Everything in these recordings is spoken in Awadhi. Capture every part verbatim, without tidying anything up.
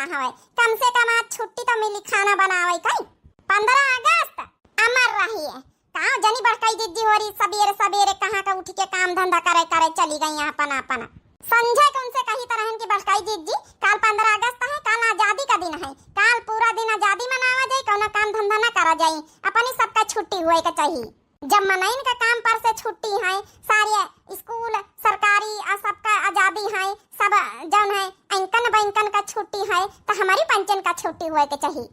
हवे, कम से कम आज छुट्टी तो मिली खाना बनावे कई। पन्द्रह अगस्त अमर रही है। का जनी बड़कई जिज्जी होरी सबेरे सबेरे कहाँ का उठ के काम धंधा करे करे चली गई आपन आपन। संझा के उनसे कही तरहन कि बड़कई जिज्जी, काल पन्द्रह अगस्त है, काल आजादी का दिन है, काल पूरा दिन आजादी मनावा जाई, कौनो काम धंधा ना करा जाई, अपनी सबका छुट्टी हुए के चाहिए। जब मनइन का काम पर से छुट्टी है, सारे स्कूल सरकारी आ सबका आजादी है, सब जौन है बैंकन बैंकन का छुट्टी है, तो हमारी पंचन का छुट्टी हुए के चाहिए।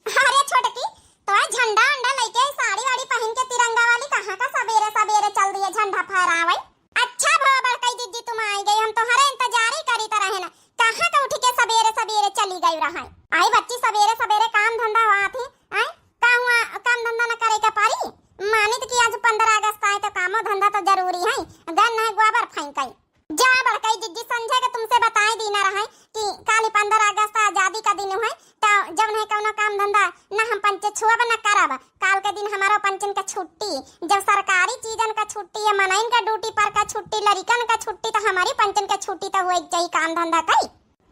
अरे छोटकी, तो झंडा अंडा लेके साड़ी वाड़ी पहन के तिरंगा वाली कहाँ का सबेरे सबेरे चल दिए झंडा फहरावे? अच्छा भवा बड़कई जिज्जी तुम आई गई, हम तुम्हारे इंतजार ही करी तरह है ना, कहाँ का उठ के सबेरे सबेरे चली गई रहा है। आई बच्ची सबेरे सबेरे काम धंधा हुआ थी, आई का हुआ काम धंधा न करे के पड़ी? मानित कि आज पन्द्रह अगस्त आए तो कामो धंधा तो जरूरी है, गन है गोबर फेंकई। जा बड़कई जिज्जी, संझा के तुमसे बताए दीना रहे कि काल पन्द्रह अगस्त आजादी का दिन है, तो जब नहीं कौनो काम धंधा ना हम पंचे छुअब ना करब। काल के दिन हमारो पंचन का छुट्टी, जब सरकारी चीजन का छुट्टी है, मनइन का ड्यूटी पर का छुट्टी, लड़िकन का छुट्टी, तो हमारी पंचन का छुट्टी तो हुए के चाहिए काम धंधा कई।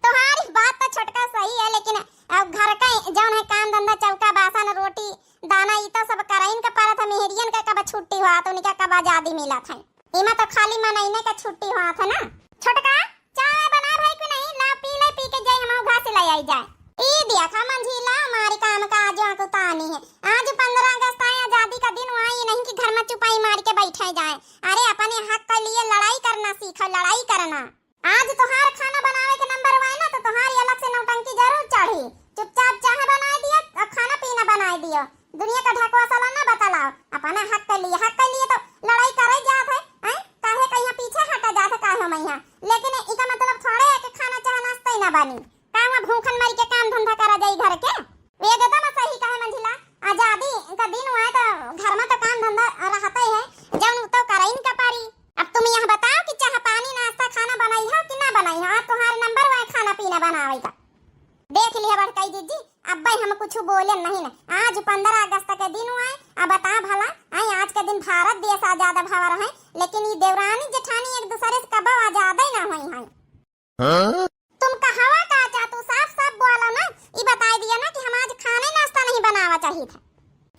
तुम्हारी बात तो छोटका सही है, लेकिन अब घर का जौन है काम धंधा, चौका बासन, रोटी दाना, ई तो सब करइन का परत है। मेहरियन का कब छुट्टी हुआ तो उनका कब आजादी मिला था। इमा तो खाली मनइने का छुट्टी हुआ था ना। छोटका, चाय बना भाई कि नहीं? ला पी ले, पी के जाई, हम घास ले आई जाए। ई देखा मंझिला, हमारी काम का आज आंख उतानी है। आज पन्द्रह अगस्त आए, आजादी का दिन हुआ, ये नहीं कि घर में चुपाई मार के बैठे जाए। अरे अपने हक के लिए लड़ाई करना सीखो, लड़ाई करना। आज तोहार खाना बनावे के नंबर हुआ ना, तो तोहार ये अलग से नौटंकी जरूर चढ़ी। चुपचाप चाह बनाए दियो और खाना पीना बनाए दियो। दुनिया का ढकवा साला ना बतलाओ, अपना हक के लिए, हक के लिए तो लड़ाई करे जात है, हैं? काहे कहिया पीछे हटा जात है, काहे मैया? लेकिन इका मतलब थोड़े है कि खाना चाह नाश्ता ही ना बनी, का हुआ भूखन मरी के काम धंधा करा जाई घर के? एकदम सही कहे मंझिला, आजादी का दिन हुआ है तो घर में तो काम धंधा रहता ही है, जौन उ तो करइन का पारी। अब तुम यह बताओ कि चाह पानी नाश्ता खाना बनाई हो कि ना बनाई हो, आज तुम्हारे नंबर हुआ है खाना पीना बनावे का। देख लिया बड़कई जिज्जी, अब्बे हम कुछ बोले नहीं न। आज पन्द्रह अगस्त के दिन हुआ है, अब बता भला, आई आज के दिन भारत देश आजाद भवा रहे, लेकिन ये देवरानी जेठानी एक दूसरे से कबो आजाद ही ना हुई है। हाँ? तुम कहवा का चाहतू, साफ साफ बोलो ना, ई बताई दिया ना कि हम आज खाने नाश्ता नहीं बनावा चाहिए था।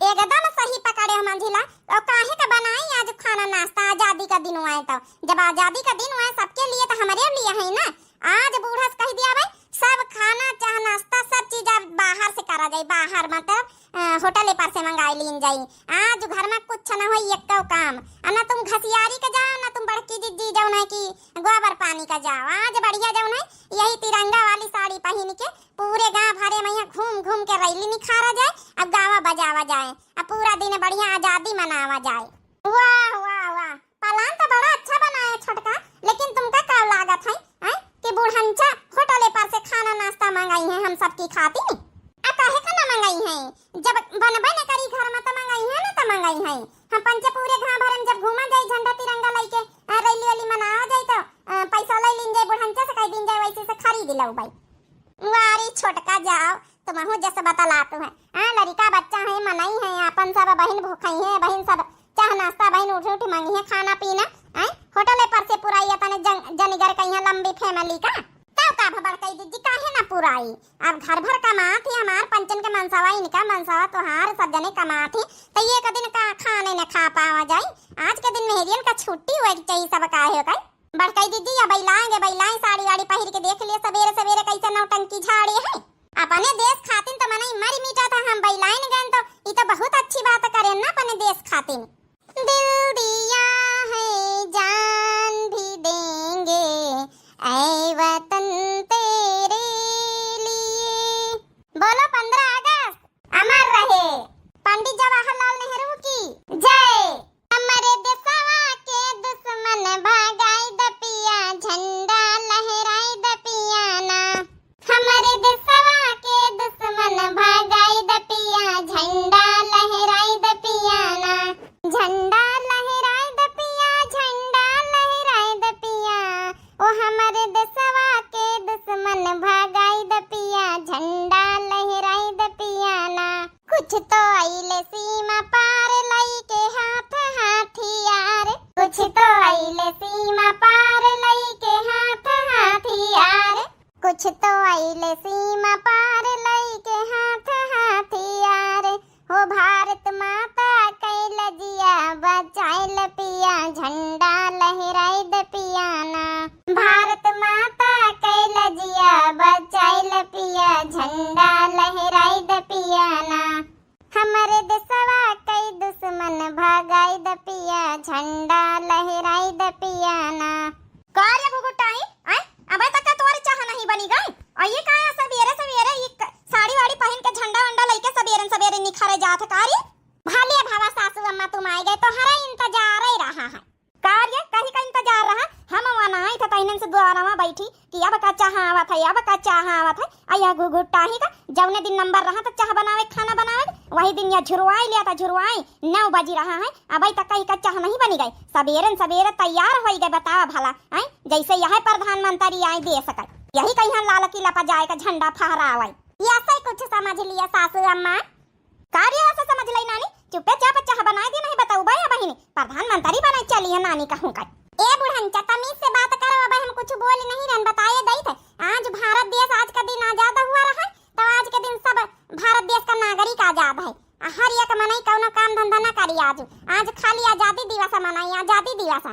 एकदम सही पकड़े हो मंझिला, और काहे का बनाई आज खाना नाश्ता, आजादी का दिन हुआ है तो। जब आजादी का दिन हुआ है सबके लिए तो हमारे लिए है ना। आज बूढ़ा से कह दिया भाई, सब खाना चाहे नाश्ता सब चीज अब बाहर से करा जाए, बाहर मतलब अ, होटल पर से मंगाई लीन जाई। आज घर में कुछ न होई एक्को काम। आ ना तुम घसियारी के जाओ, ना तुम बड़की जिज्जी जौन है कि गोबर पानी का जाओ। आज बढ़िया जौन है यही तिरंगा वाली साड़ी पहन के पूरे गांव भरे में यहाँ घूम घूम के रैली निखारा जाए, अब गावा बजावा जाए, अब पूरा दिन बढ़िया आजादी मनावा जाए। वाह, वाह, वाह। प्लान तो बड़ा अच्छा बनाया छोटका, लेकिन तुमका का लागत है, हैं, कि बुढ़ंचा होटले पर से खाना नाश्ता मंगाई है हम सबकी खातिर? आ काहे का ना मंगाई है? जब बनबे न करी घर में तो मंगाई है ना, तो मंगाई है। हम पंचे पूरे गांव भर में जब घूमा जाई झंडा तिरंगा लेके, आ, रैली वैली मनावा जाई तो, आ, पैसा ले लीन जाए बुढ़ंचा से, कह दीन जाए वैसे से खरीद लो भाई। वारी छोटका जाओ, तुमहू जस बतलात है। आ, लड़िका बच्चा है, मनई है, अपन सब बहिन भूखई है, बहिन सब चाह नाश्ता, बहिन उठ उठ मंगी है खाना पीना। आ, होटले पर से पुराई तने जन-, जनिगर कहिया लंबी फैमिली का। तब का भबड़ कई दीदी, काहे ना पुराई? अब घर भर कमात ही हमार पंचन के मनसवा, इनका मनसवा, तोहार सब जने कमात ही, तो ये एक दिन का खाने न खा पावा जाई। आज के दिन मेहरियन का छुट्टी हुए के चाहिए सब, काहे हो कई? बड़कई दीदी, या बैलाएंगे, बैलाएं, साड़ी वाड़ी पहिर के देख लिए, सवेरे सवेरे कैसे नौटंकी झाड़े हैं। अपने देश खातिन तो मनई मरी मिटा था, हम बैलाइन गए तो ई तो बहुत अच्छी बात करें ना अपने देश खातिन। दिल दिया है, जान भी देंगे, ऐ वतन तेरे लिए। बोलो पन्द्रह अगस्त अमर रहे। पंडित जवाहरलाल नेहरू की जय। हमरे देशवा के दुश्मन भगाई द पिया, झंडा लहराई द पिया ना। हमरे देशवा के दुश्मन भगाई द पिया, झंडा लहराई द पिया ना। झंडा लहराई द पिया, झंडा लहराई द पिया। ओ हमरे देशवा के दुश्मन भगाई द पिया, झंडा लहराई कुछ तो आइले सीमा पार, लइके हाथ हथियार। हो भारत माता कइल जिया, बचाइल पिया, झंडा लहराइ द पिया ना। भारत माता कइल जिया, बचाइल पिया, झंडा लहराइ द पिया ना। हमरे देसवा कइ दुसमन भगाइ द पिया, झंडा लहराइ द पिया ना। का रे घुघुटाई, आय? अबे तक तोर चाह नहीं बनी गई? और ये का है, सबेरे सबेरे ये क-, साड़ी वाड़ी पहिन के, झंडा वंडा लइके सबेरन सबेरे निखरे जात है का रे? भले भवा सासू अम्मा तुम आइ गए, तोहरा इंतजार ही रहा है। का रे, कहीं का इंतजार रहा? हम वहाँ आए थे तहिनन से द्वारवा बैठी कि अब का चाह आवत है, अब का चाह आवत है। आ यह घुघुटाही का जौने दिन नंबर रहा तो चाह बनावे, खाना बनावे, वही दिन यह झुरवाई लिया था, झुरवाई नौ बजी रहा है, अबे तक कहीं का चाह नहीं बनी गई। सबेरन सबेरे तैयार होई गए, बतावा भला, हैं? जैसे यह प्रधानमंत्री आए देश का, यही कहीं लाल किला पर जाए का झंडा फहरावे। ऐसे कुछ समझ लिया सासू अम्मा। का रे ऐसे समझ लई नानी, चुप्पे चाप चाह बनाए दे, नहीं बताऊ बा या बहिनी, प्रधानमंत्री बने चली है नानी कहूँ का। ए बुढ़ंचा, तमीज से बात करो, अब हम कुछ बोल नहीं रहन, बताए दई थे। आज भारत देश आज का दिन आजाद हुआ रहा, तो आज के दिन सब भारत देश का नागरिक आजाद है। आ हर एक मनई कौनो काम धंधा ना करी आज। आज खाली आजादी दिवस मनाई, आजादी दिवस।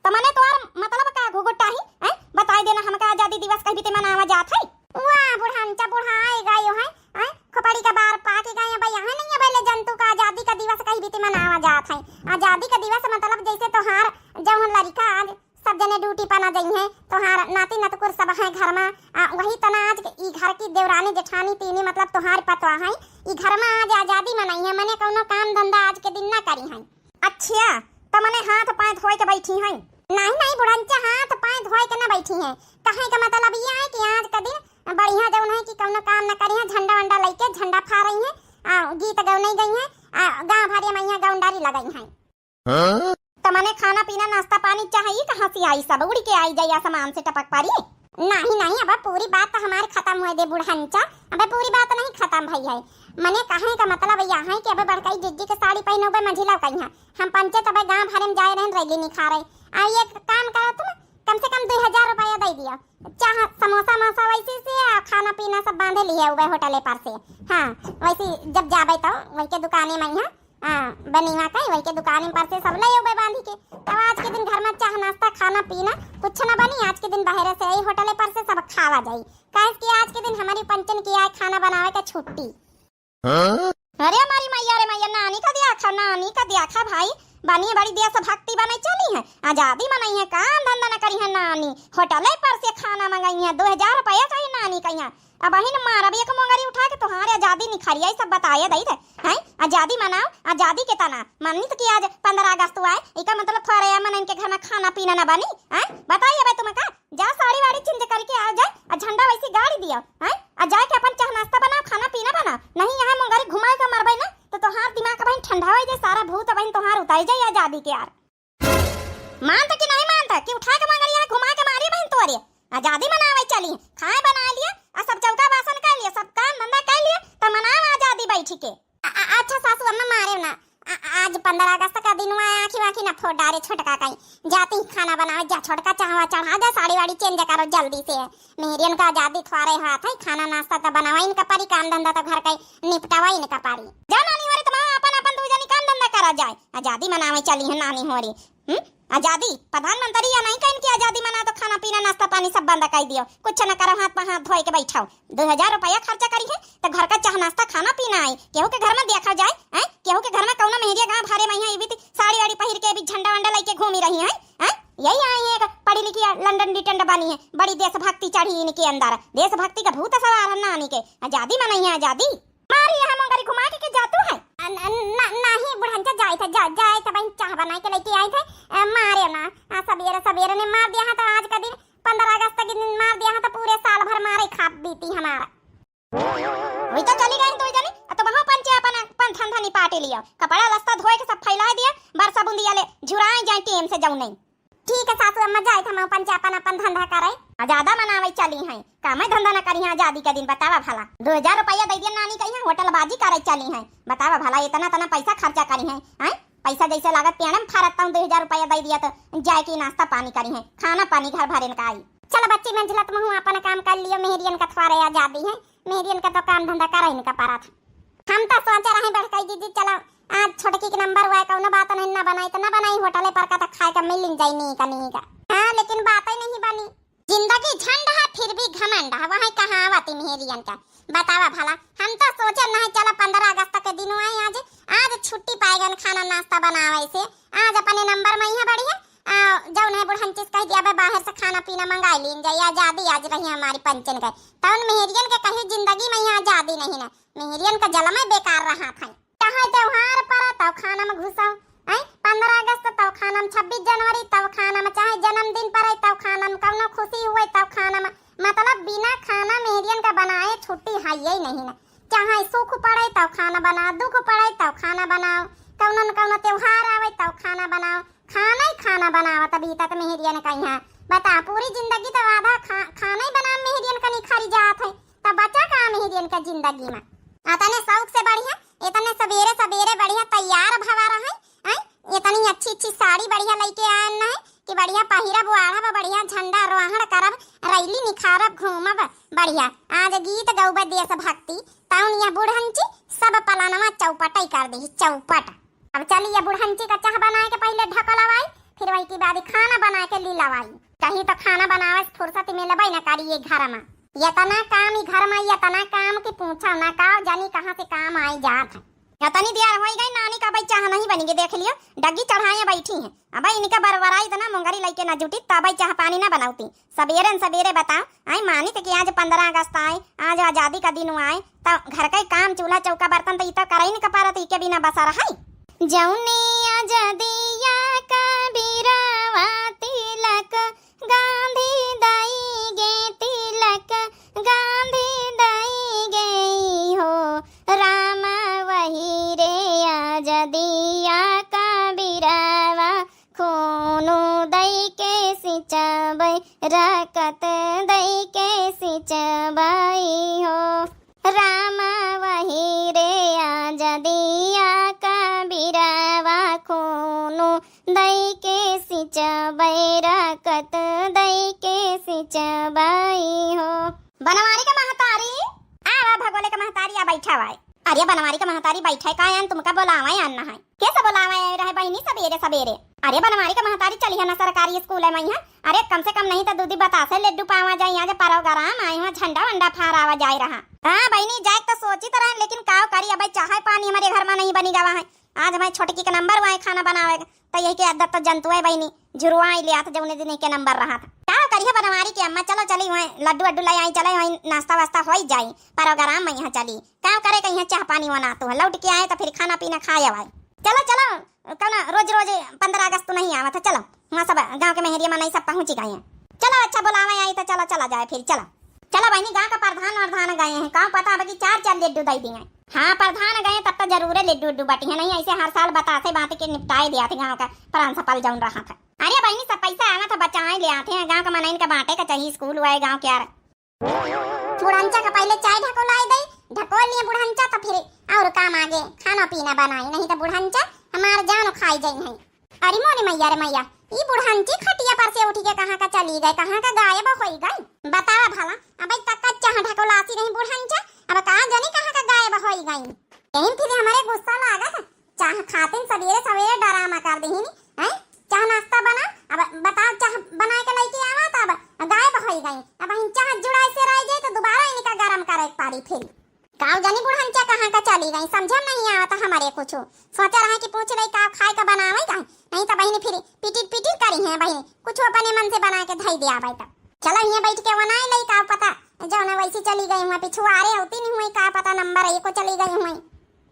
त मने तोर मतलब का घुघुटाही, हैं? बताई देना हमका आजादी दिवस कहीं बीते मनावा जात है? वाह बुढ़ंचा, बुढ़ाए गयो है, हैं? खोपड़ी का बार पाके गए, अब यहाँ नहीं है, पहले जंतु का आजादी का दिवस कहीं बीते मनावा जात है। आजादी का दिवस मतलब जैसे तोहार जौन लड़िका आज सब जने ड्यूटी पर ना जइहें, तोहार नाती नतकुर सब हैं घर में, आ, वही तना आज के ई घर की देवरानी जेठानी तीनी मतलब तोहार पतवा हैं, ई घर में आज आजादी मनइहें, मने कौनो काम धंधा आज के दिन ना करिहें। अच्छा, त मने हाथ पाँय धोए के बैठी हैं? नहीं, नहीं बुढ़ंचा, हाथ पाँय धोए के ना बैठी हैं। कहे का मतलब ये है कि आज का दिन बढ़िया जौन है कि कौनो काम ना करिहें, झंडा वंडा लइके झंडा फहरइहें, आ, गीत गौनई गइहें, आ, गाँव भरिया मइया गौंडारी लगइहें। हाँ? त मने खाना पीना नाश्ता पानी चाह ई कहाँ से आई, सब उड़ के आई जाई आसमान से टपक परी? नहीं, नहीं, अब पूरी बात तो हमार खत्म होए दे बुढ़ंचा, अब पूरी बात नहीं खत्म भई है। मने कहे का मतलब यह है कि अब बड़काई जिज्जी के साड़ी पहनोबे, मंझिला कहिया हम पंचे तबे गाँव भरे में जाए रहन रैली निखारे। आ एक काम करो तुम, कम से कम दो हजार रुपया दे दिया, चाह समोसा मोसा वैसे से आ खाना पीना सब बांधे लिए उबे होटले पर से। हाँ, वैसे जब जाबे तो वही के दुकाने में यहाँ आ, बनिवा कई वही के दुकान पर से सब ले अउबे बांधी के। तब आज के दिन घर में चाह नाश्ता खाना पीना कुछ न बनी, आज के दिन बहरे से आई होटले पर से सब खावा जाई, काहे कि आज के दिन हमारी पंचन की आए खाना बनावे के छुट्टी। हाँ? अरे हमारी मैया रे मैया, नानी का दिया खा, नानी का दिया खा भाई, बनी बड़ी देशभक्ति बने चली है, आजादी मनई है, काम धंधा न करी है नानी, होटले पर से खाना मंगाई है, दो हजार रुपया चाहिए नानी का यहाँ। अब अहिन मारब एक मोंगरी उठा के तोहार आजादी निखरिया, ई सब बताए दई थे। हैं? आजादी मनाओ, आजादी के तना। मानी तो कि आज पन्द्रह अगस्त आए, इका मतलब थोड़े मन इनके घर में खाना पीना ना बनी? हैं? बताइए भाई तुम का? जा साड़ी वाड़ी change करके आ जाए, आ झंडा वैसे गाड़ी दिया। हैं? आ जाए के अपन चाह नाश्ता बनाओ, खाना पीना बनाओ। नहीं यहाँ मोंगरी घुमाए के मरबे ना, तो तोहार दिमाग बहिन ठंडा हो जाए, सारा भूत बहिन तोहार उतर जाए आजादी के यार। मानत कि नहीं मानत कि उठा के मगर यहाँ घुमा के मारी बहिन तोरे। आजादी मनावे चली, खाए बना लिए, आ सब चौका बासन कर लिए, सब काम धंधा कर लिए, त मनाव आजादी बैठी के। आ, आ, अच्छा सासू अम्मा मारे ना, आ, आज पन्द्रह अगस्त का दिन हुआ है, आँखी वाँखी ना फोड़ डारे छोटका कहीं। जाती खाना बनावे, जा छोटका चाहवा चढ़ा दे, साड़ी वाड़ी change करो जल्दी से। मेहरियन का आजादी थोड़े हाथ है, खाना नाश्ता तो बनावा इनका परी, काम धंधा तो घर का निपटावा इनका परी। जा नानी हो रे, तुम्हारा अपन अपन दू जनी काम धंधा करा जाए, आजादी मनावे चली है नानी हो रे। हम्म? आजादी? प्रधानमंत्री या नहीं कहिन कि आजादी मना तो खाना पीना नाश्ता पानी सब बंद कर दियो, कुछ न करो, हाथ पर हाथ धोए के बैठाओ। दो हजार रुपया खर्चा करी है तो घर का चाह नाश्ता खाना पीना आई, केहू के घर में देखा जाए, हैं? केहू के घर में कौनो मेहरिया गाँव भरे में है, ये भी ती साड़ी वाड़ी पहिर के भी झंडा वंडा लेके घूमी रही है, हैं? यही आई है एक पढ़ी लिखी लंडन डिटंड बनी है, बड़ी देशभक्ति चढ़ी इनके अंदर, देशभक्ति का भूत सवार है नानी के। आजादी मनई है आजादी। मारी यहाँ मोंगरी घुमा के, के जातू है? अ, न-, न-, नहीं बुढ़ंचा, जाए थे, जा-, जाए थे बहन, चाह बनाए के लेके आए थे। अ, मारे ना, आ, सबेरे सबेरे ने मार दिया है तो आज का दिन, पन्द्रह अगस्त के दिन मार दिया है तो पूरे साल भर मारे खा बीती हमारा। वही तो चली गई तू जनी, आ तो वहाँ पंचे अपन, अपन धंधा निपाटे लिया, कपड़ा लस्ता धोए के सब फैला दिया, बरसा बूंदी आले झुराए जाए टेम से जाऊ नहीं। ठीक है सासू अम्मा, जाए थे हम पंचे अपन, अपन धंधा करे। आजादा मनावे चली हैं, कामे धंधा न करी हैं आजादी के दिन, बतावा भला। दो हजार रुपया दे दिया नानी कही हैं, होटल बाजी करे चली हैं, बतावा भला, इतना, इतना पैसा खर्चा करी हैं, हैं? पैसा जैसे लागत पेड़े में फरत, तौन दो हजार रुपया दे दिया तो जाए के नाश्ता पानी करी हैं, खाना पानी घर भरे न का आई। चलो बच्ची मंझला, तुमहू अपन काम कर लियो, मेहरियन का थोड़े आजादी है, मेहरियन का तो काम धंधा करे इनका परत। हम तो सोचे रहे बड़कई दीदी, चलो आज छोटकी के नंबर हुआ है, कौनो बात नहीं, ना बनाई तो ना बनाई, होटले पर का तो खाए का मिल जाई नी का नी का। हाँ, लेकिन बात ही नहीं बनी। जिंदगी झंड है, फिर भी घमंड है, वही कहावत मेहरियन का। बतावा भला, हम तो सोचे नहीं, चला पन्द्रह अगस्त के दिन आई आज, आज छुट्टी पाए गन खाना नाश्ता बनावे से, आज अपने नंबर में ही बढ़िया। आ, जौन है बुढ़ंची से कह दिया, "बे, बाहर से खाना पीना मंगाई लीन जाई, आजादी आज रही हमारी पंचन के।" तौन मेहरियन के कहीं जिंदगी में यहाँ आजादी नहीं ना, मेहरियन का जलम बेकार रहा था। चाहे त्योहार पर तब खाना में घुसाओ, हैं, पन्द्रह अगस्त तब खाना में, छब्बीस जनवरी तब खाना में, चाहे जन्मदिन पर तब खाना में, कौनो खुशी हुए तब खाना में, मतलब बिना खाना मेहरियन का बनाए छुट्टी है ही नहीं ना। चाहे सुख पड़े तब खाना बनाओ, दुख पड़े तब खाना बनाओ, कौनो न कौनो त्योहार आवे तब खाना बनाओ, खाना ही खाना बनावत बीतत मेहरियन का यहाँ। बता, पूरी जिंदगी तो आधा खा-, खाना ही बना मेहरियन का निखरी जात है, तब बचा का मेहरियन का जिंदगी में? अतने शौक से बढ़िया, इतने सबेरे सबेरे बढ़िया तैयार भवा रहे, हैं? इतनी अच्छी अच्छी साड़ी बढ़िया लेके आयन है कि बढ़िया पहिरब, ओढ़ब, बढ़िया झंडा रोहण करब, रैली निखारब, घूमब बढ़िया। आज गीत गौब देशभक्ति, तौन यह बुढ़ंची सब पलनवा चौपटई कर दी, चौपट। अब चली ये बुढ़ंची का चाह बनाए के पहले ढकलवाई, फिर वही के बाद खाना बनाए के लीलवाई। कहीं तो खाना बनावे से फुर्सत मिलबे न करी ये घर में। इतना काम ई घर में, इतना काम कि पूछो ना, का जानी कहाँ से काम आई जात है। इतनी देर होई गई, नानी का अबई चाह नहीं बनी गे, देख लियो, डग्गी चढ़ाए बैठी हैं। अबई इनका बरबराई इतना मुंगरी लइके ना जुटी, तबई चाह पानी ना बनावती। सबेरे न सबेरे बताओ, आई मानित कि आज पन्द्रह अगस्त आए, आज आजादी का दिन आए, तो घर के काम, चूल्हा, चौका, बर्तन तो ई तो करई न कपारत, इके बिना बसर है। जौने आजादिया का बिरवा तिलक गांधी दई गे, तिलक गांधी दई गे हो, राम वही रे आजादिया का बिरवा, खूनो दई के सिंचबै, रकत दई के सिंचबै हो। राम वही रे आजादिया का बिरवा, खूनो दई के सिंचबै, रकत दई के सिंचबै हो। बनवारी का महतारी, आवा भगोले का महतारी, आ बैठा वाए। अरे बनवारी का महतारी बैठे का आयन, तुमका बोलावा आन ना है। के से बोलावा आए रहे बहिनी सबेरे सबेरे? अरे बनवारी का महतारी चली है ना सरकारी स्कूल है मैं यहाँ। अरे कम से कम नहीं तो दूधी बतासे लड्डू पावा जाए, यहाँ जे प्रोग्राम आए हुआ झंडा वंडा फहरावा जाए रहा। हाँ बहिनी जाए तो सोची तो रहे, लेकिन काव करी अब चाहे पानी हमारे घर में नहीं बनी गवा है। आज हमारे छोटकी के नंबर हुआ है खाना बनावे के, तो यही के आदत तो जंतु है बहिनी, झुरवा ही लिया था जौने दिन के नंबर रहा था। का करिए बनवारी के अम्मा, चलो चली वहीं लड्डू वड्डू ले आई, चले वहीं नाश्ता वास्ता हो ही जाई, प्रोग्राम में यहाँ चली। का करे के यहाँ चाह पानी वना तो है, लौट के आए तो फिर खाना पीना खाए आए। चलो चलो, कौना रोज रोज पन्द्रह अगस्त तो नहीं आवा था, चलो वहाँ सब गाँव के मेहरिया मनई सब पहुँच गए हैं। चलो अच्छा बुलावा आई तो चलो चला जाए फिर, चलो। चलो बहिनी, गाँव का प्रधान वरधान गए हैं, का पता अब की चार चार लड्डू दे दिए। हाँ, प्रधान गए तब तो जरूरे लड्डू उड्डू बटी है, नहीं ऐसे हर साल बतासे बात के निपटाए दिया थे गाँव का प्रांशुपाल जौन रहा था। अरे बहिनी, सब पैसा आवा था बचाए ले आते हैं, गाँव का मनइन का बांटे का चाहिए, स्कूल हुआ है गाँव के यार। बुढ़ंचा का पहले चाय ढकोलाई दे, ढकोल लिए बुढ़ंचा तो फिर और काम आगे, खाना पीना बनाई, नहीं तो बुढ़ंचा हमार जान खाई जाई है। अरे मोरे मैया रे मैया, ई बुढ़ंची खटिया पर से उठ के कहाँ का चली गए, कहाँ का गायब होई गई? बतावा भला, अबे तक का चाह ढकोलासी रही बुढ़ंचा, अब का जानी कहाँ का गायब होई गई। यही फिर हमारे गुस्सा लागत, चाह खातिन सवेरे सवेरे डरामा कर दीहिन, हैं? चाह नाश्ता बना, अब बताओ चाह बनाए के लेके आवा, तब गायब होई गई। अब हम चाह जुड़ाए से रह जाए तो दोबारा इनका गरम करे के पड़ी फिर। काव जानी बुढ़ंचा कहाँ का चली गई, समझे में नहीं आवत हमारे कुछ। सोचा रहे कि पूछ ले का खाए का बनावे का, नहीं तो बहिनी फिर पिटिर पिटिर करी है बहिनी, कुछ अपने मन से बना के धई दे आवे तब। चलो यहाँ बैठ के बनाए ले, का पता जौन वैसी चली गई हुआ पिछुआरे होती नहीं हुई, का पता नंबर एको चली गई हुई।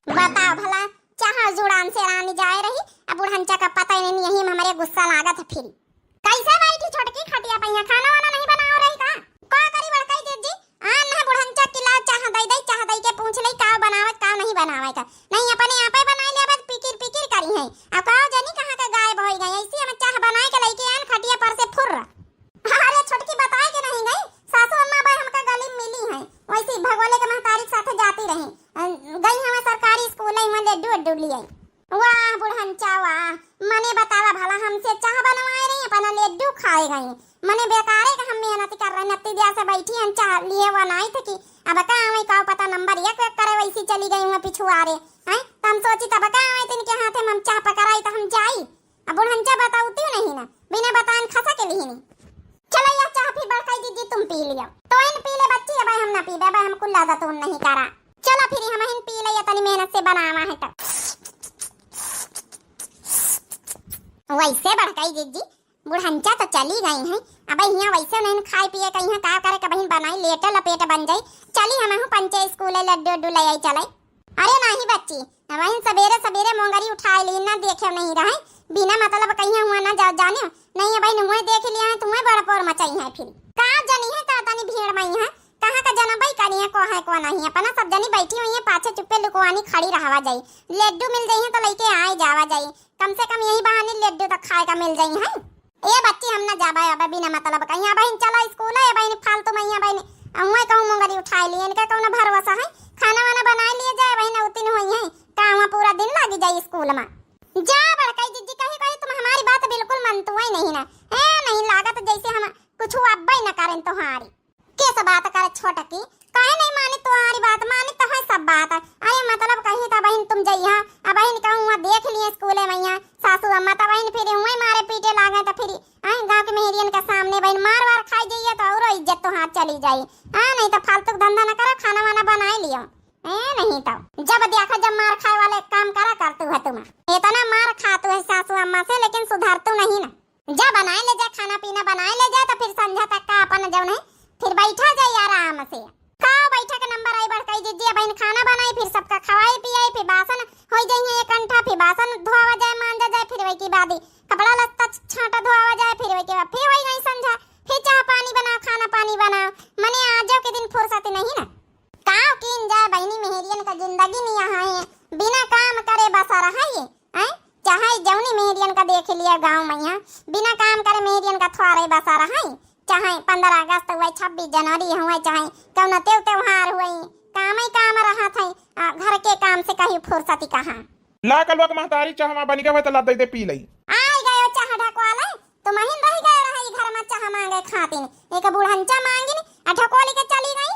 बताओ भला, चाह जुड़ान से रानी जाए रही, अब बुढ़ंचा का पता ही नहीं, यही में हमारे गुस्सा लागत है फिर। कैसे बैठी छोटकी खटिया पे, यहाँ खाना वाना नहीं बनाओ रही का? का करी बड़काई दीदी, आन है बुढ़ंचा किला चाह दई दई, चाह दई के पूछ ले का बनावत का नहीं बनावे का। नहीं अपने आपे बनाई ले, अब पिकिर पिकिर करी है। अब का जानी कहाँ का गायब होई गई, ऐसी हम चाह बनाए के लेके आन खटिया पर से फुर्र। अरे छोटकी बताए के नहीं गई, सासू अम्मा बाई हमका गली में मिली हैं, वैसे ही भगोले के महतारी के साथे जाती रही, अ, गई हमें सरकारी स्कूल है, वहाँ लड्डू उड्डू लिए। वाह बुढ़ंचा वाह, मने बतावा भला, हमसे चाह बनवाए रही, अपना लड्डू खा आए गई। मने बेकारे का हम मेहनत कर रहे, नत्ती दिया से बैठी हैं, चाह लिए वो नाई थे कि अब का आवे, का पता नंबर एक एक करे, वैसी चली गई हुआ पिछुआरे। हैं, तो हम सोची तब का आवे, तिनके हाथे में हम चाह पकड़ाई तो हम जाई। अब बुढ़ंचा बताउती नहीं ना, बिना बतान खसा के लिही नहीं। चलो या चाह फिर बड़काई दीदी तुम पी लियो। तो इन पी ले बच्ची, अब हम ना पीबे, अब हम कुल्ला जतून नहीं करा। चलो फिर हम हिन पी ले, तनी मेहनत से बनावा है तो। वैसे बड़काई दीदी, बुढ़ंचा तो चली गई हैं, अब यहाँ वैसे नहीं खाए पिए कहीं का करे, कबहिन बनाई लेटे लपेट बन जाई। चली हम हूँ पंचे स्कूले लड्डू उड्डू ले आई चले। अरे नाही बच्ची, वहीं सबेरे सबेरे मोंगरी उठाए ली, ना देखे नहीं रहे, बिना मतलब कहीं हुआ ना जा, जाने नहीं है बहन, हुए देख लिया है, तुम्हें बड़ पोर मचाई है फिर। का जानी है का तनी भीड़ में है, कहाँ का जनबई करी है, को है को नहीं, अपना सब जनी बैठी हुई है, पाछे चुप्पे लुकवानी खड़ी रहवा जाई, लड्डू मिल जाई है तो लेके आए जावा जाई, कम से कम यही बहाने लड्डू तो खाए का मिल जाई है। ए बच्ची, हम ना जाबे अब बिना मतलब कहीं। अब बहिन चलो स्कूल है, बहिन फालतू में यहाँ बहिन हुए कहूँ मोंगरी उठाए लिए, इनका कौन भरोसा है? खाना वाना बनाए लिए जाए बहिन, उतिन हुई है का हुआ पूरा दिन लागी जाए स्कूल में। जा बड़काई जिज्जी, कहीं कहीं तुम हमारी बात बिल्कुल मनतुआ ही नहीं ना। ए नहीं लागत जैसे हम कुछ अब्बे न करें तुम्हारी। के से बात करे छोटकी, काहे नहीं मानी तुम्हारी बात? मानी तो है सब बात। अरे मतलब कही तो बहिन तुम जइहा, अब बहिन कहूँ हुआ देख लिए स्कूले में यहाँ सासू अम्मा, तो बहिन फिर हुए मारे पीटे लागे, तो फिर आए गाँव के मेहरियन के सामने बहिन मार वार खाई जाइए तो औरो इज्जत तो हाथ चली जाई। हाँ नहीं तो फालतू के धंधा न करो, खाना वाना बनाए लियो। ए नहीं तो जब देखो जब मार खाए वाले काम करा करतू है तुम, इतना मार खातू है सासू अम्मा से लेकिन सुधरतू नहीं ना। जा बनाए ले जा, खाना पीना बनाए ले जा, तो फिर संझा तक का अपन जौन है फिर बैठा जाए आराम से। खाओ बैठे के नंबर आई बड़काई जिज्जी, अब इन खाना बनाई, फिर सबका खवाई पियाई, फिर बासन हो जाइए एक अंठा, फिर बासन धोवा जाए, मांजा जाए, फिर वही के बाद ही कपड़ा लत्ता छांटा धोवा जाए, फिर वही के बाद फिर वही गई संझा, फिर चाह पानी बनाओ, खाना पानी बनाओ, मने आजो के दिन फुर्सत नहीं ना। काव कीन जाए बहिनी, मेहरियन का जिंदगी निया है, बिना काम करे बसर है ये, हैं? चाहे जौनी मेहरियन का देख लिया गाँव में यहाँ, बिना काम करे मेहरियन का थ्वारे बसर है, चाहे पन्द्रह अगस्त हुए, छब्बीस जनवरी हुए, चाहे कौनो तेव त्योहार हुए, काम ही काम रहत है, आ, घर के काम से कहीं फुर्सती कहाँ। ला कलवा के महतारी, चाहवा बनी गए तो ला दे दे पी लई। आई गयो चाह ढकवाले, तुम अहिन रह गए रहे ई घर में चाह मांगे खातिन, एक बुढ़ंचा मांगिन आ ढकोली के चली गई।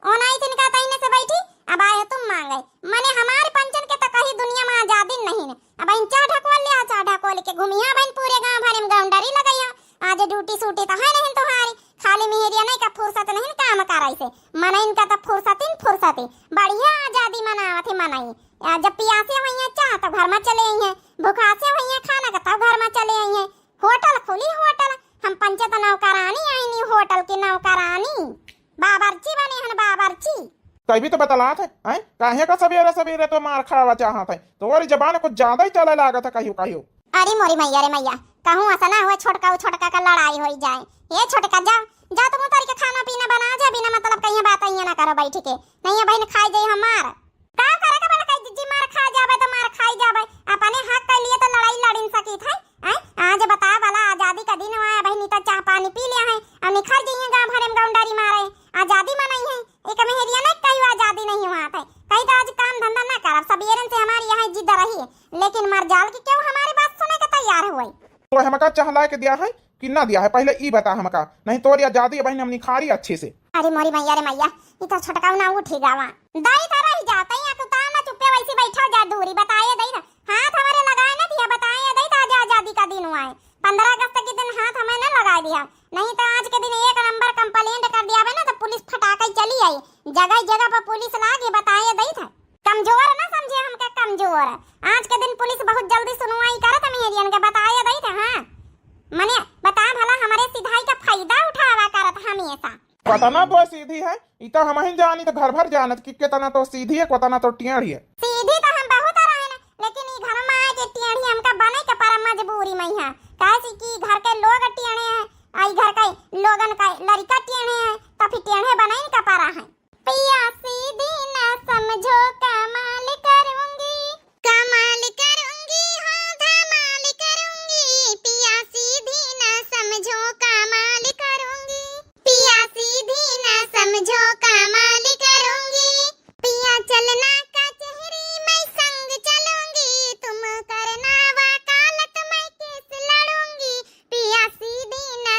ओनाई तिनका तईने से बैठी, अब आए तुम मांगे। मने हमारे पंचन के तो कहीं दुनिया में आजादी नहीं ने। अब इन चाह ढकोल ले, चाह ढकोल के घूमिया बहन पूरे गांव भरे में गौंडरी लगइया। आज ड्यूटी सूटी तो है नहीं तुम्हारी, खाली मेहरिया नहीं का फुर्सत नहीं काम कराई से। मने इनका तो फुर्सतिन फुर्सती, बढ़िया आजादी मनावत है मनई। आ, जब पियासे हुई है चाह तो घर में चले आई है, भुखासे हुई है खाना का तब घर में चले आई है। होटल खुली होटल, हम पंचे तो नौकरानी आईनी, होटल की नौकरानी, बाबरची बने हन बाबरची। तभी तो बतलात है, हैं? काहे का सबेरे सबेरे तो मार खावा चाहत है? तोरी जबान कुछ ज्यादा ही चले लागत है कहियो कहियो। अरे मोरी मैया रे मैया, कहूँ ऐसा ना हुआ छोटका उ छोटका का लड़ाई होई जाए। ये छोटका जा, जा तुम उतर के खाना पीना बना जा, बिना मतलब कहीं बात ये ना करो बैठ के, नहीं है बहन खाई जाई हमार। का करे के बड़काई जिज्जी, मार खा जाबे तो मार खाई जाबे, अपने हक के लिए तो लड़ाई लड़िन सकित है। हैं? आज बता भला, आजादी का दिन हुआ है, बहनी तो चाह पानी पी लिया है, अब निखर जाइए गाँव भरे में गौंडारी मारे, आजादी मनाई है। एक मेहरिया ने कही आजादी नहीं हुआ था, कही तो आज काम धंधा ना करब, सबेरन से हमारी यहाँ जिद रही है, लेकिन मर जाल की क्यों हमारी बात सुने के तैयार हुए। तो हमका चाह लाए के दिया है कि ना दिया है, पहले ई बता हमका, नहीं तोरी आजादी बहन हम निखारी अच्छे से। अरे मोरी मैया रे मैया, ई तो छोटका ना उठी गावा। दाई तो रह जा, तई अकुता ना चुप्पे वैसी बैठा जा दूरी, बताए दई था। हाथ हमारे लगाए ना दिया, बताए दई था, आज आजादी का दिन हुआ है। पन्द्रह अगस्त के दिन हाथ हमें ना लगा दिया, नहीं तो आज के दिन एक नंबर complaint कर दिया ना तो पुलिस फटाके चली आई, जगह जगह पर पुलिस लागी, बताए दई था। कमजोर ना समझे हमके कमजोर, आज के दिन पुलिस बहुत जल्दी सुनवाई करत मेहरियन के, बताए दई था। हाँ मने बता भला हमारे सिधाई का फायदा उठावा करत हमेशा। पता ना तो सीधी है, ई तो हम ही जानी तो घर भर जानत कि कितना तो सीधी है, कितना तो टेढ़ी है। सीधी तो हम बहुत रहन, लेकिन ई घर में आए के टेढ़ी हमका बने के पर मजबूरी में है, काहे से कि घर के लोग टेढ़े हैं, आई घर के लोगन का लड़का टेढ़े हैं, तो फिर टेढ़े बने का परा है। पिया सीधी ना समझो कमाल करूंगी, कमाल करूंगी, हाँ धमाल करूंगी। पिया सीधी ना समझो कमाल करूंगी, पिया सीधी ना समझो कमाल करूंगी। पिया चलना कचहरी मैं संग चलूंगी, तुम करना वकालत मैं केस लड़ूंगी। पिया सीधी ना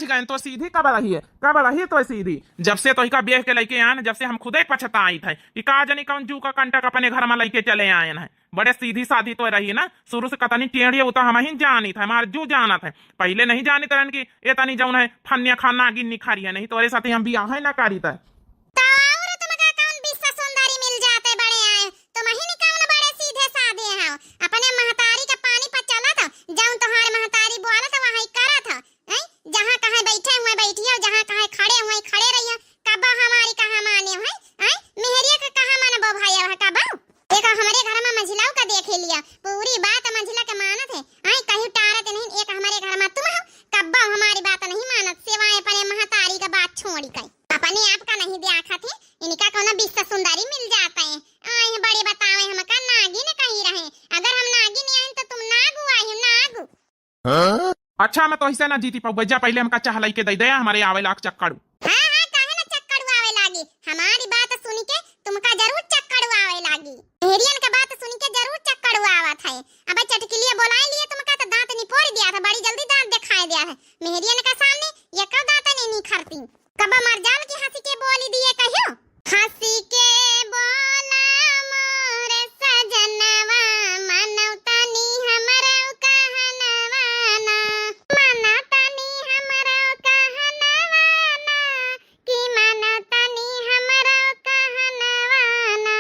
गए तो सीधी कब रही है, कब रही तो सीधी? जब से तोहिका ब्याह के लइके आएन, जब से हम खुदे पछताइत है कि का जानी कौन जू का कंटक अपने घर मा लइके चले आएन है। बड़े सीधी साधी तो रही ना, शुरू से कतनी टेढ़ी, उ तो हमहिन जानित है, हमार जू जानत है। पहिले नहीं जानित रहन कि एतनी जौन है फन्या खा नागिन निखारी है, नहीं तोरे साथे हम बियाह है ना करित है। तो और तुमका कौन विश्व सुंदरी मिल जाते बड़े आए, तुमहिन कौन बड़े सीधे साधे हो, अपने महतारी का पानी पर चलत हो, जौन तोहार महतारी बोलत हो वही करत हो। हैं? जहाँ कहाँ बैठे हुए बैठियो, जहाँ कहाँ खड़े हुए खड़े रहियो। कबो हमारी कहाँ माने हैं? हैं? मेहरिया के कहाँ मानबो भाई अब कबो? देखो हमरे घर मा मझिलाऊ का देखे लिया, पूरी बात मझिला के मानत है। आए कहीं टारत नहीं, एक हमरे घर मा तुम हो, कब्बो हमारी बात नहीं मानत, सिवाय अपने महतारी का बात छोड़ी कहीं। अपने आप का नहीं देखत है, इनका कौनो विश्व सुंदरी मिल जाता है। आए हैं बड़े बतावे हमका नागिन कहीं रहे, अगर हम नागिन आए तो तुम नागू आए हो, नागू। अच्छा, मैं तोहिसे ना जीती पाउबे, जा पहिले हमका चाह लइके दइ दे, हमरे आवे लाग चक्कड़ू। हाँ, हाँ, काहे ना चक्कड़ू आवे लागी? हमारी बात सुनिके तुमका जरूर चक्कड़ू आवे लागी। मेहरियन का बात सुनिके जरूर चक्कड़ू आवत है। अबे चटकिलिया बोलाए लिए तुमका तो दांत निपोर दिया था, बड़ी जल्दी दांत देखाए दिया था। मेहरियन का सामने ये का दांत नहीं निखरती। कब मर जाल की हंसी के बोली दिए कहियो। हंसी के बोला मोर सजनवा, मानो तनी हमरो कहनवा ना, मानो तनी हमरो कहनवा ना, कि मानो तनी हमरो कहनवा ना।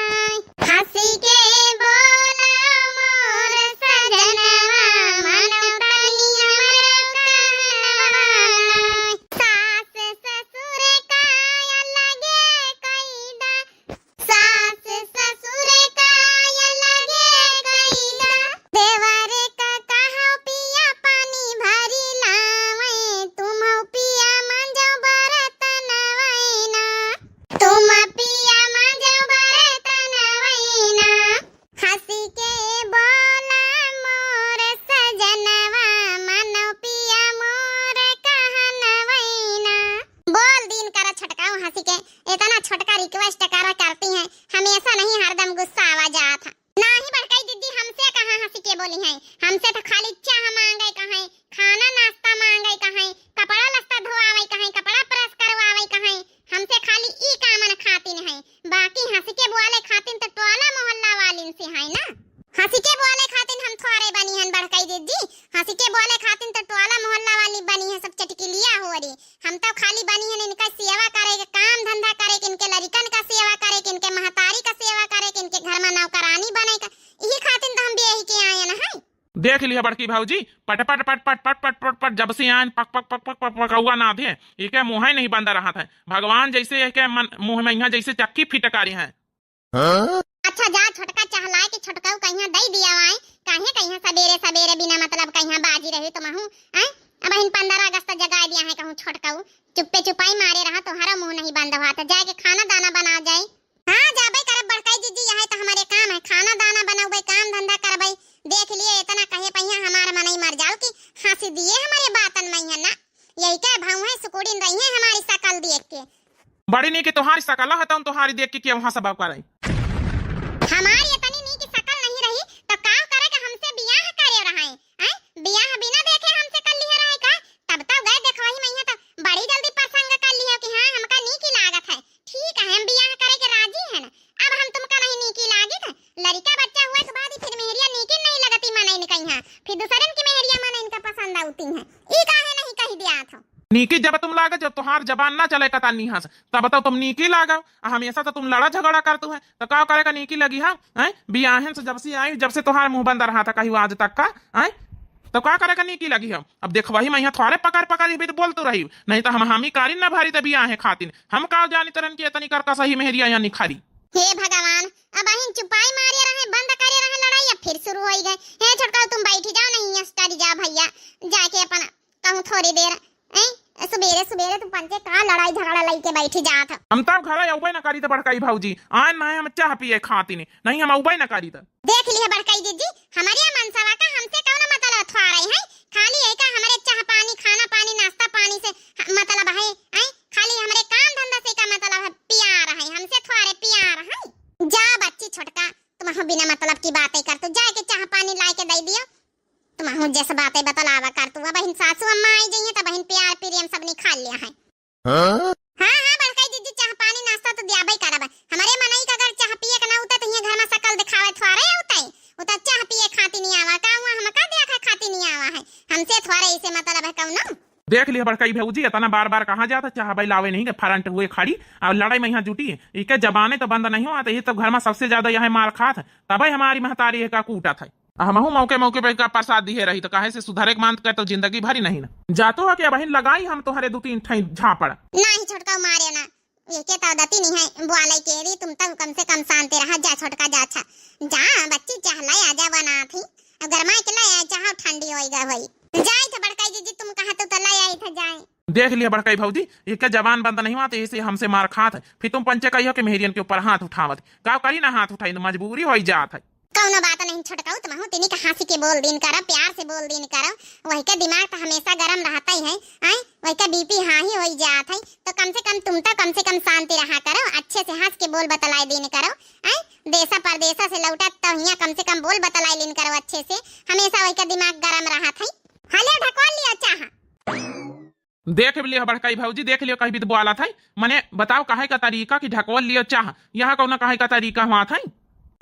हंसी के बोला मोर सजनवा, मानो तनी हमरो कहनवा ना। सास ससुर का अलगे कइदा, सास ससुर का अलगे कइदा, देवर का कहो पिया पानी भरी लावे, तुम पिया मांजो बरतनवा ना, तुम पिया मांजो बरतनवा ना। हंसी के बोला मोर सजनवा, मानो पिया मोर कहनवा ना। बोल दिन करा छोटकाऊ हंसी के, इतना छोटका request करा करती हैं, हमेशा नहीं हरदम गुस्सा आवा जात है। नाही बड़काई दीदी, हमसे कहाँ हंसी के बोली हैं, हमसे तो खाली चाह मांगे कहें, खाना नाश्ता मांगे कहें, कपड़ा लत्ता धोआवे कहें, कपड़ा press करवावे कहें, हमसे खाली ई कामन खातिन है, बाकी हंसी के बोले खातिन तो टोला मोहल्ला वालिन से है ना। हंसी के बोले खातिन हम थोड़े बनी हन बड़काई दीदी, हंसी के बोले खातिन तो टोला मोहल्ला वाली बनी है, सब चटकिलिया हो रही। हम तो खाली बनी हन इनका सेवा करे के, काम धंधा करे के, इनके लड़िकन का सेवा करे के, इनके महतारी का सेवा करे के, इनके घर में नौकरानी बने का, यही खातिन तो हम ब्याही के आयन है। देख लिया बड़की भौजी, पट पट पट पट पट पट पट पट जब से आन पक पक पक पक पक पकौआ ना दे, इके मुँह नहीं बंद रहत है। भगवान जैसे इके मन, मुँह में यहाँ जैसे चक्की फिटकारी है। हाँ? अच्छा जा छोटका चहलाए के छोटकाऊ कहिया दई दिया वाई, काहे कहिया सबेरे सबेरे बिना मतलब कहिया बाजी रहे तुमहू, हैं? अब हिन पन्द्रह अगस्त जगाए दिया है कहूँ छोटकाऊ, चुप्पे चुपाई मारे रहा, तोहरा मुँह नहीं बंद हुआ, तो जाए के खाना दाना बना जाए। हाँ, जाबे करब बड़काई जीजी, यही तो हमारे काम है, खाना दाना बनउबे, काम धंधा करबे। देख लिए, इतना कहे पहिया हमार मनई मर जाओ कि हंसी दिए हमारे बातन में है ना। यही के भाव है, सुकुड़िन रही है हमारी शकल देख के। बड़ी नीक तोहारी शकल है, तउन तोहारी देख के केहू हंसबा करे। हमारी इतनी नीक शकल नहीं रही, तो का करे के हमसे बियाह करे रहे? हैं? बियाह बिना देखे हमसे कर लिया रहे का? तब तो गए देखवही मैया तो बड़ी जल्दी पसंद कर लिया कि हाँ, हमका नीक ही लागत है। ठीक है, हम बियाह करे के राजी हैं ना, अब हम तुमका नहीं नीकी लागित है। लड़िका बच्चा हुए के बाद ही फिर मेहरिया नीकी नहीं लगती मनइन कहिया, फिर दूसरन की मेहरिया मनइन का पसंद आउती है। ई काहे नहीं कही दिया थो? नीकी जब तुम लागो, जब तोहार जबान ना चले कता निहस, तब तो तुम नीकी लागो। आ हमेशा तो तुम लड़ा झगड़ा करतू है, तो का करे का नीकी लगी है? हैं? बियाहन से जब से आई, जब से तोहार मुंह बंद रहा था कहीं आज तक का, हैं? तो का करे का नीकी लगी है? अब देखबही मैं यहाँ थोड़े पकड़ पकड़ भी तो बोलतू रही, नहीं तो हम हामी कारी ना भरी तभी आहे खातिन। हम का जानी तरन की इतनी कर का सही मेहरिया या निखारी। हे भगवान, अब अहिन चुपाई मारे रहे, बंद करे रहे लड़ाई, अब फिर शुरू होई गए। हे छोटका, तुम बैठी जाओ, नहीं अस्टारी जा भैया, जाके अपन कहूँ थोड़ी देर, हैं? सुबेरे सुबेरे तू पंचे का लड़ाई झगड़ा लइके बैठी जात ह। हम तब घर अउबे न करी त बड़काई भौजी, आन ना हम चाह पिए खातिन, नहीं हम अउबे न करी त। देख लिहे बड़काई जीजी, हमरे मनसवा का हमसे कौन मतलब थोड़े है, खाली यही का हमरे चाह पानी, खाना पानी, नाश्ता पानी से ह-, मतलब है, हैं? खाली हमरे काम धंधा से का मतलब है, प्यार है, हमसे थोड़े प्यार है। जा बच्ची छोटका, तुम बिना मतलब की बातें कर, तू जाके चाह पानी लाए के दे दियो। तुम मुझे से बातें बतलावा कर तू। अबहिन सासू अम्मा आई जइहें, तबहिन प्यार प्रेम सब निकाल लिया है। हाँ? हाँ, हाँ, बड़काई जिज्जी, चाह पानी नाश्ता तो दियाबे करब। हमरे मनई का अगर चाह पिए के ना होता तो हियाँ घर में शकल दिखावे थोड़े होते। वो तो चाह पिए खाती नहीं आवा, का हुआ हमका देखा खाती नहीं आवा है। हमसे थोड़े इसे मतलब है कौनो। देख लिया बड़काई भौजी, इतना बार बार कहा जाता, चाह भाई लावे नहीं के, front हुए खड़ी और लड़ाई में यहाँ जुटी है। इके जबाने तो बंद नहीं हुआ, तो ये तो घर में सबसे ज्यादा यह मार खात है, तबे हमारी महतारी है का कूटत है। आ हमहू मौके मौके पे का प्रसाद दिहे रही, तो काहे से सुधरे के मानत कर तो जिंदगी भरी नहीं ना। जातो है कि अबहिन लगाई हम तोहरे दू तीन ठाई झापड़। नहीं छोटका मारे ना, एके तो दती नहीं है, बुआले के री, तुम तब कम से कम शांति रहा। जा छोटका जा, अच्छा जा बच्ची, चाह ले आ जा बना थी, अब गरमाए के ले आ, चाह ठंडी होई गा होई। जाए थे बड़काई जिज्जी, तुम कहा तो, तो ले आई थे जाए। देख लिया बड़काई भौजी, एके जबान बंद नहीं हुआ, तो इसे हमसे मार खात है। फिर तुम पंचे कहियो कि मेहरियन के ऊपर हाथ उठावत, का करी ना हाथ उठाई, तो मजबूरी होई जात है। कौनो बात नहीं छोटकाऊ, तुमहू तिनी के हंसी के बोल दीन करो, प्यार से बोल दीन करो। वही के दिमाग तो हमेशा गरम रहता ही है, आय, वही के बीपी हाई होई जात है। तो कम से कम तुम तो कम से कम शांति रहा करो, अच्छे से हंस के बोल बतलाए दीन करो, आय, देशा परदेशा से लौटा तो हियाँ कम से कम बोल बतलाए लीन करो अच्छे से, हमेशा वही के दिमाग गरम रहत है। हले ढकोल लियो चाह। देख लियो बड़काई भौजी, देख लियो, कहीं भी तो बोला था, मने बताओ कहे का तरीका कि ढकोल लियो चाह, यहाँ कौन कहे का तरीका हुआ था?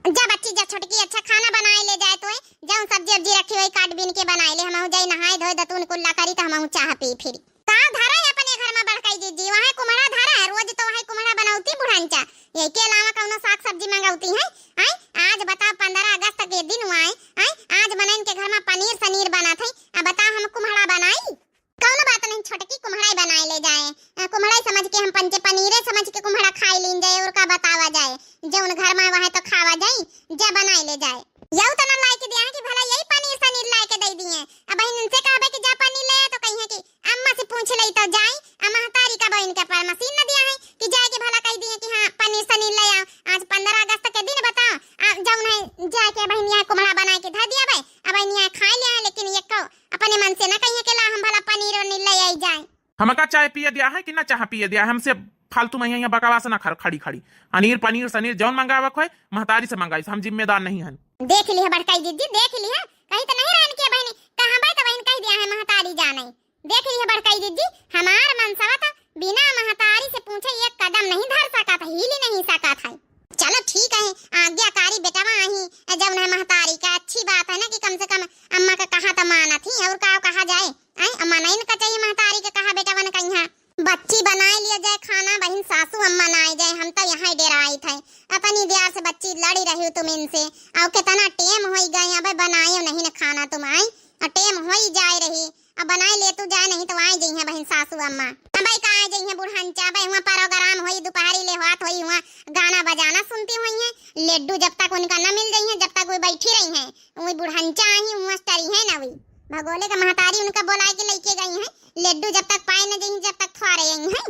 जा बच्ची जा छोटकी, अच्छा खाना बनाए ले जाए तो, जौन सब्जी अब्जी रखी हुई काट बीन के बनाए ले, हमहू जाई नहाए धोए दतुन कुल्ला करी तो हमहू चाह पी फिरी। का धरा है अपने घर में बड़काई जिज्जी, वहाँ कुम्हड़ा धरा है, रोज तो वहाँ कुम्हड़ा बनौती बुढ़ंचा, यही के अलावा कौनो साग सब्जी मंगौती है? आय, आज बताओ पन्द्रह अगस्त के दिन हुआ है, आय, आज मनइन के घर में पनीर सनीर बनत है, अब बताओ हम कुम्हड़ा बनाई? कौनो बात नहीं छोटकी, कुम्हड़ाई बनाए ले जाए। अ, कुम्हड़ाई समझ के हम पंचे पनीरे समझ के कुम्हड़ा खाई लीन जाए, और का बतावा जाए, जौन घर में वह तो खावा जाए, जा बनाए ले जाए। यहू तो ना लाए के दिया है कि भला यही पनीर सनीर लाए के दे दिए। अब बहिन उनसे कहबे कि जा पनीर ले आ, तो कही है कि अम्मा से पूछ ले तो जाए। आ महतारी का बहिन के पर मशीन न दिया है कि जाए के भला कह दिए कि हाँ पनीर सनीर ले आओ, आज पन्द्रह अगस्त के दिन बताओ। आ, जौन है जाए के बहिन यहाँ कुम्हड़ा बनाए के धर दिया भाई, अब बहिन यहाँ खाए ले आए, लेकिन ये कहो अपने मन से ना कहिए के ला हम भला पनीर वनीर ले आई जाए। हमका चाय पिए दिया है कि ना चाह पिए दिया है? हमसे फालतू में यहाँ बकवास ना खर-, खड़ी खड़ी। अनीर पनीर सनीर जौन मंगावे खोए, महतारी से मंगाई, हम जिम्मेदार नहीं हन। देख लिया बड़काई जिज्जी, देख लिया, कहीं तो नहीं रहन के बहिनी, कहाँ बात बहिन कह दिया है महतारी जाने। देख लिया बड़काई जिज्जी, हमार मनसवा तो बिना महतारी से पूछे एक कदम नहीं धर सकत है, हिल नहीं सकत है। चलो ठीक है, आज्ञाकारी बेटवा आही, जब ना महतारी का अच्छी बात है ना कि कम से कम अम्मा का कहा तो मानत ही, और का कहा जाए, आय, अम्मा नहीं इनका चाहिए महतारी के कहा बेटवन कहिया। बच्ची बनाए लिया जाए खाना, बहिन सासू अम्मा ना आए जाए, हम तो यहाँ डेराई थे। अपनी दियार से बच्ची लड़ी रही तुम इनसे, और कितना टेम होई गए, अब बनाए नहीं न खाना तुम, आय, और टेम होई जाए रही, अब बनाए ले तू जाए, नहीं तो आए जइहें बहिन सासू अम्मा। अब का आए जइहें बुढ़ंचा, अब हुआ प्रोग्राम होई, दोपहरी ले होत होई, हुआ गाना बजाना सुनती हुई हैं। लड्डू जब तक उनका न मिल जइहें, जब तक वो बैठी रही हैं, वही बुढ़ंचा आई, हुआ टरी है ना वही। भगोले का महतारी उनका बोलाए के लेके गई हैं, लड्डू जब तक पाए न जइहें, जब तक थ्वारे आई हैं।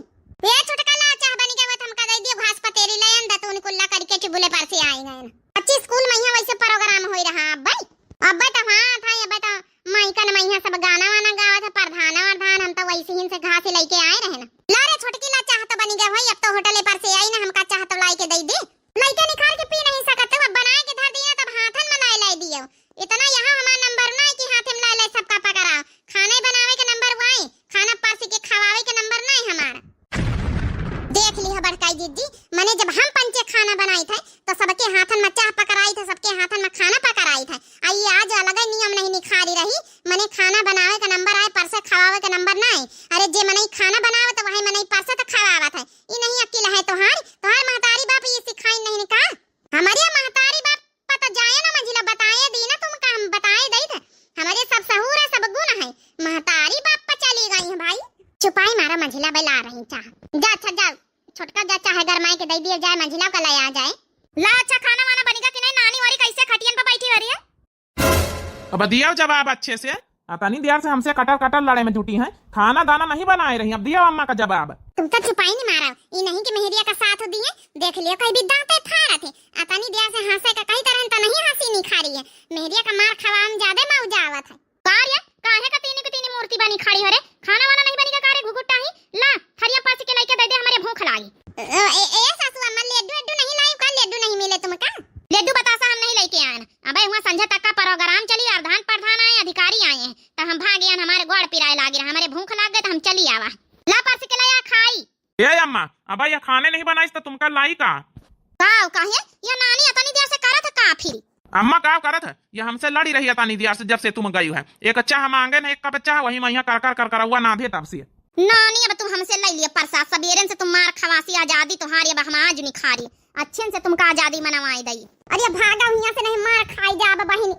ये छोटका ला चाह बनी गवा, हमका दे दियो घास पतेरी ले आन, दतून कुल्ला करके चुगुले पर से आई गए। अच्छी स्कूल में यहाँ वैसे प्रोग्राम होई रहा, अब भाई, अब भाई तो हाँ था, अब भाई तो माइकन में यहाँ सब गाना वाना गावत है, प्रधाना वरधान, हम तो वैसे ही से घास लेके आए रहे ना। ला रे छोटकी ला, चाह तो बनी गए होई, अब तो होटले पर से आई ना, हमका चाह तो लाई के दे दे। लइके निकाल के पी नहीं सकत हो, अब बनाए के धर दिया तब हाथन में लाई लाई दियो। इतना यहाँ हमार नंबर ना है कि हाथे में लाई लाई सबका पकड़ाओ। खाना बनावे के नंबर वाई, खाना परसी के खवावे के नंबर ना है हमार। देख लिहा बड़काई जिज्जी, मने जब हम पंचे खाना बनाई थे तो सबके हाथन में चाह पकड़ाई थे, सबके हाथन में खाना पकड़ाई थे। आ ये आज अलग ही नियम नहीं निखारी रही, मने खाना बनावे का नंबर आए, परसे खवावे का नंबर ना आए। अरे जे मनई खाना बनावे तो वही मनई परसे तो खवावत है। ई नहीं अक्ल है तोहार, तोहार महतारी बाप ये सिखाई नहीं का? हमारे महतारी बाप पता जाए ना मंझिला, बताए दी ना तुमका, हम बताए दई थे। हमारे सब सहूर है, सब गुण है, महतारी बाप पर चली गई है भाई। चुपाई मारा मंझिला, बला रही चाह। जा अच्छा जाओ, छोटका जा चाहे गरमाए के दे दिए जाए, मंझिला का ले आ जाए। ला अच्छा खाना वाना बनेगा कि नहीं, नानी वारी कैसे खटियन पर बैठी हो रही है? अब दियो जवाब अच्छे से। अतनी देर से हमसे कटर कटर लड़े में जुटी हैं, खाना दाना नहीं बनाए रही, अब दियो अम्मा का जवाब। तुम तो चुपाई नहीं मारा, ई नहीं कि मेहरिया का साथ दिए, देख लियो कहीं भी दांते फाड़त है। अतनी देर से हंसे का कहीं तरह तो नहीं हंसी नहीं खा रही है, मेहरिया का मार खवा हम ज्यादा मौजा आवत है। का रे, काहे का तीनी की तीनी मूर्ति बनी खड़ी हो रे? खाना वाना नहीं बनी का, का रे घुघुटाही? ला, थरिया पास के लेके दे दे, हमारे भूख लागी। ए, ए, ए सासू अम्मा, लड्डू, लड्डू नहीं लाई का? लड्डू नहीं मिले तुमका? लड्डू बतासा हम नहीं लेके आए ना। अबे हुआ संझा तक का प्रोग्राम चली, प्रधान, प्रधान आए, अधिकारी आए। ए अम्मा, अब यह खाने नहीं बनाइस तो तुमका लाई का? का काहे? ये नानी अतनी देर से करत है का फिर? अम्मा का करत है? ये हमसे लड़ी रही अतनी देर से, जब से तुम गई है। एक चाह मांगे न, एक कप चाह, वही में यहाँ कर कर कर करौआ नाधे तब से। नानी, अब तुम हमसे लई लिए प्रसाद, सबेरन से तुम मार खवासी, आजादी तोहारी, अब हम आज नहीं खा रही। अच्छे से तुमका आजादी मनवाई दई। अरे भागा, हियां से नहीं मार खाई जाब बहिन।